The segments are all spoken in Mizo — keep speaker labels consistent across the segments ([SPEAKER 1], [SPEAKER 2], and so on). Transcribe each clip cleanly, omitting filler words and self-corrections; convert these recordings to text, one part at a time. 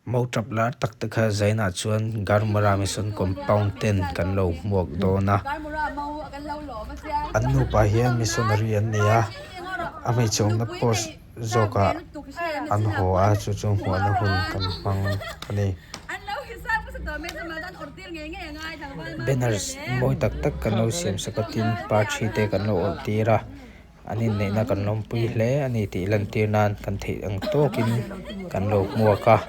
[SPEAKER 1] Mauṭap lar tak te kha Zainah chuan Garmura Mission Compound ten kan lo hmuak dawn a. An nupa hian missionary an ni a, a hmeichhe awmna post zawkah an haw a, chu chu hmuahna hun kan hmang a ni. Banners mawi tak tak kan lo siam sak a, tin parthi te kan lo awrh tir a. An inneihna kan lawmpui hle a ni tih lantir nan kan theih ang tawkin kan lo hmuak a.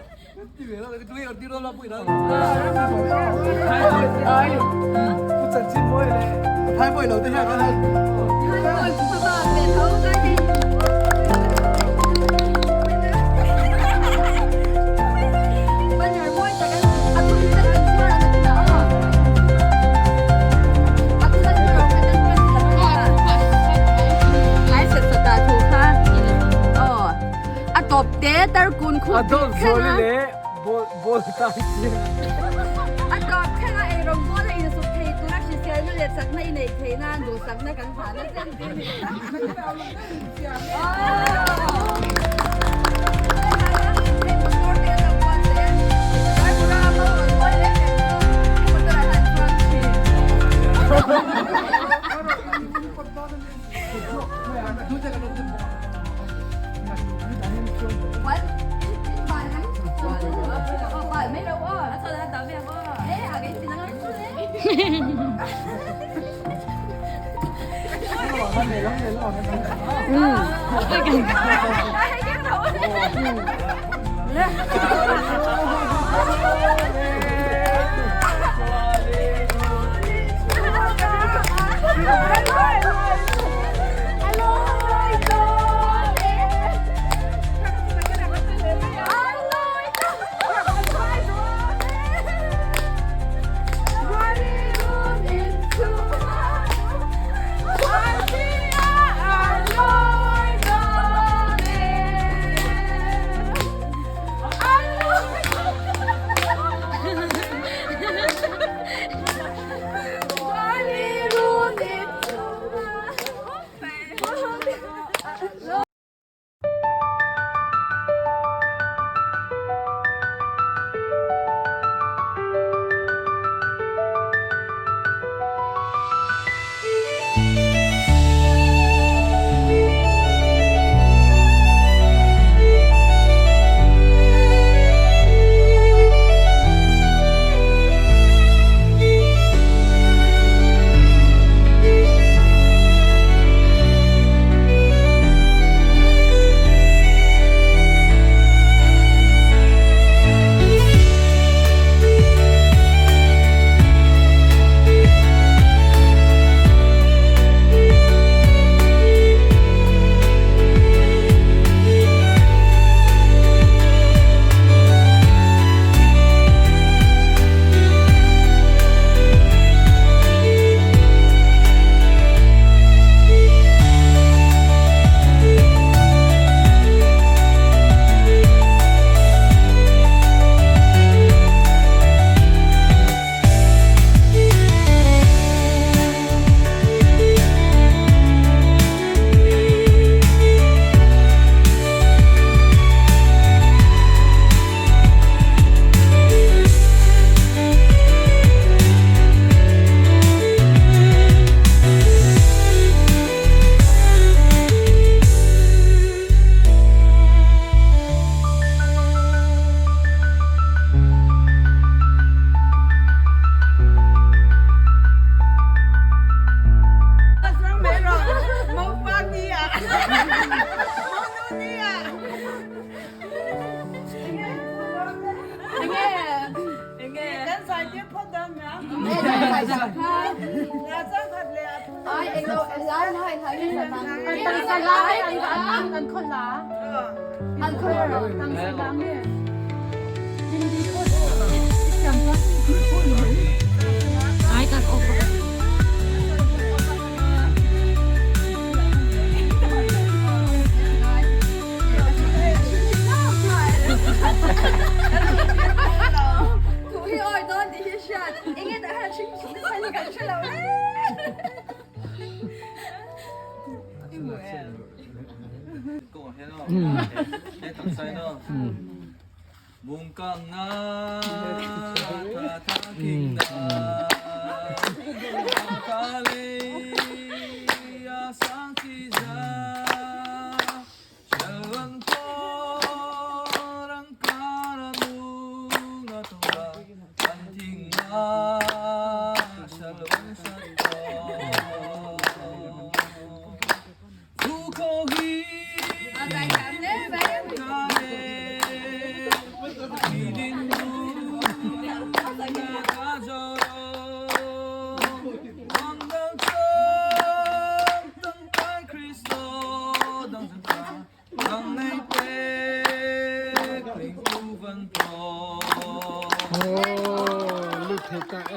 [SPEAKER 2] Aw lut thei tak e.